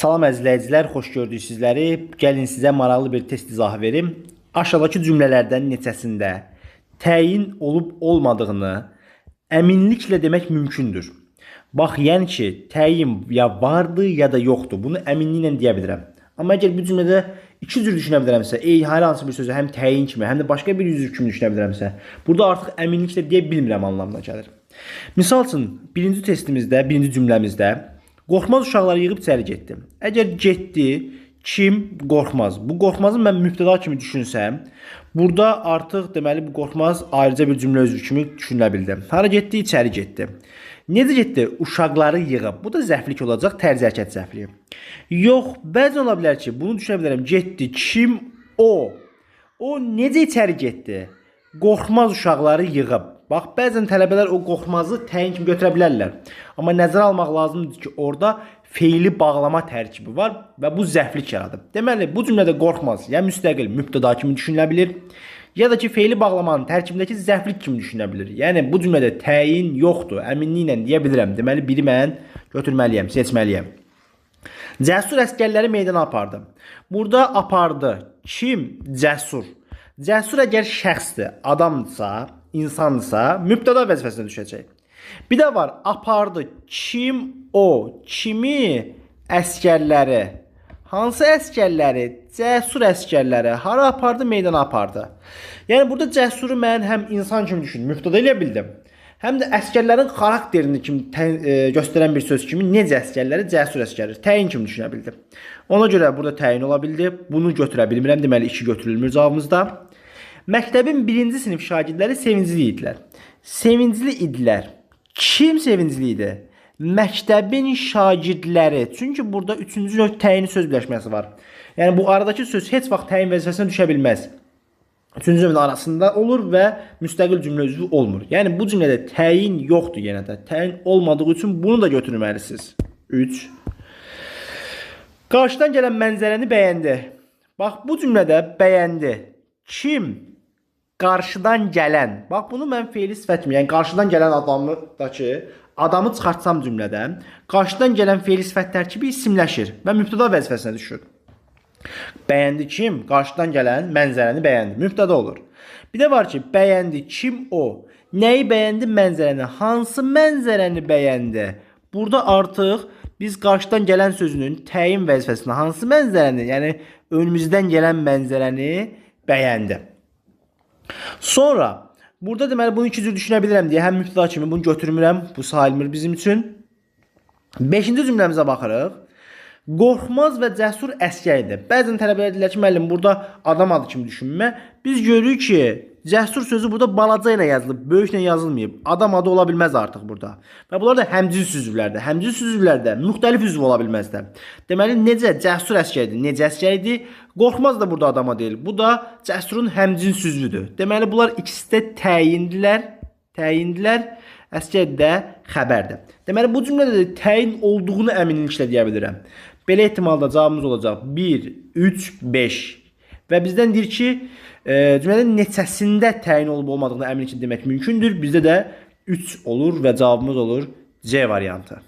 Salam əzizləyicilər, xoş gördük sizləri. Gəlin sizə maraqlı bir test izahı verim. Aşağıdakı cümlələrdən neçəsində təyin olub olmadığını əminliklə demək mümkündür. Bax, yəni ki, təyin ya vardı, ya da yoxdur. Bunu əminliklə deyə bilirəm. Amma əgər bu cümlədə iki cür düşünə bilərəmsə, hər hansı bir sözü həm təyin kimi, həm də başqa bir üzv kimi düşünə bilərəmsə, burada artıq əminliklə deyə bilmirəm anlamına gəlir. Misal üçün, birinci testimizdə, birinci cümləmizdə Qorxmaz uşaqları yığıb içəri getdi. Əgər getdi, kim? Qorxmaz. Bu qorxmazı mən mübtəda kimi düşünsəm, burada artıq deməli bu qorxmaz ayrıca bir cümlə üzvü kimi düşünülə bildi. Hara getdi? İçəri getdi. Necə getdi? Uşaqları yığıb. Bu da zərflik olacaq, tərz hərəkət zərfliyi. Yox, bəzən ola bilər ki, bunu düşünə bilərəm. Getdi, kim? O. O necə içəri getdi? Qorxmaz uşaqları yığıb. Bax, bəzən tələbələr o qorxmazı təyin kimi götürə bilərlər. Amma nəzərə almaq lazımdır ki, orada feili bağlama tərkibi var və bu zərflik yaradır. Deməli, bu cümlədə qorxmaz ya müstəqil mübtəda kimi düşünülə bilir, ya da ki, feili bağlamanın tərkibindəki zərflik kimi düşünülə bilir. Yəni, bu cümlədə təyin yoxdur, əminliklə deyə bilirəm. Deməli, biri mən götürməliyəm, seçməliyəm. Cəsur əsgərləri meydana apardı. Burada apardı. Kim? Cəsur. Cəsur əgər şəxsdir, adamdırsa, insandırsa, mübtəda vəzifəsinə düşəcək. Bir də var, apardı. Kim? O. Kimi? Əsgərləri. Hansı əsgərləri? Cəsur əsgərləri. Hara apardı? Meydana apardı. Yəni, burada cəsuru mən həm insan kimi düşündüm, mübtəda eləyə bildim. Həm də əsgərlərin xarakterini kimi göstərən bir söz kimi necə əsgərləri? Cəsur əsgərləri. Təyin kimi düşünə bildim. Ona görə burada təyin ola bildi. Bunu götürə bilmirəm. Deməli, 2 götürülmür cavabımızda. Məktəbin birinci sinif şagirdləri sevincli idilər. Sevincli idilər. Kim sevincli idi? Məktəbin şagirdləri. Çünki burada üçüncü növ təyin söz birləşməsi var. Yəni, bu aradakı söz heç vaxt təyin vəzifəsinə düşə bilməz. Üçüncü növün arasında olur və müstəqil cümlə üzvü olmur. Yəni, bu cümlədə təyin yoxdur yenə də. Təyin olmadığı üçün bunu da götürməlisiniz. 3. Qarşıdan gələn mənzərəni bəyəndi. Bax, bu cümlədə bəyəndi. Kim? Qarşıdan gələn. Bax, bunu mən feili sifət kimi, yəni qarşıdan gələn adamı çıxartsam cümlədən, qarşıdan gələn feili sifət tərkibi isimləşir və mübtəda vəzifəsinə düşür. Bəyəndi kim? Qarşıdan gələn mənzərəni bəyəndi. Mübtəda olur. Bir də var ki, bəyəndi kim? O. Nəyi bəyəndi? Mənzərəni. Hansı mənzərəni bəyəndi? Burada artıq biz qarşıdan gələn sözünün təyin vəzifəsinə hansı mənzərəni, yəni önümüzdən gələn mənzərəni bəyəndi. Sonra, burada deməli bunu iki cür düşünə bilirəm deyə həm mübtəda kimi bunu götürmürəm. Bu sayılmır bizim üçün. Beşinci cümləmizə baxırıq. Qorxmaz və cəsur əsgər idi. Bəzən tələbələr deyirlər ki, müəllim, burada adam adı kimi düşünmə. Biz görürük ki, cəsur sözü burada balaca ilə yazılıb, böyüklə yazılmayıb. Adam adı ola bilməz artıq burada. Və bunlar da həmcins üzvlərdir. Həmcins üzvlərdə müxtəlif üzv ola bilməzlər. Deməli, necə cəsur əsgər idi, necə əsgər idi? Qorxmaz da burada adama deyil. Bu da cəsurun həmcins üzvüdür. Deməli, bunlar ikisi də təyindilər. Təyindilər. Əsgər də xəbərdir. Deməli, bu cümlədə də təyin olduğunu əminliklə deyə bilirəm. Belə ehtimalda cavabımız olacaq 1, 3, 5. Və bizdən deyir ki, cümlənin neçəsində təyin olub olmadığını əminliklə demək mümkündür. Bizdə də 3 olur və cavabımız olur C variantı.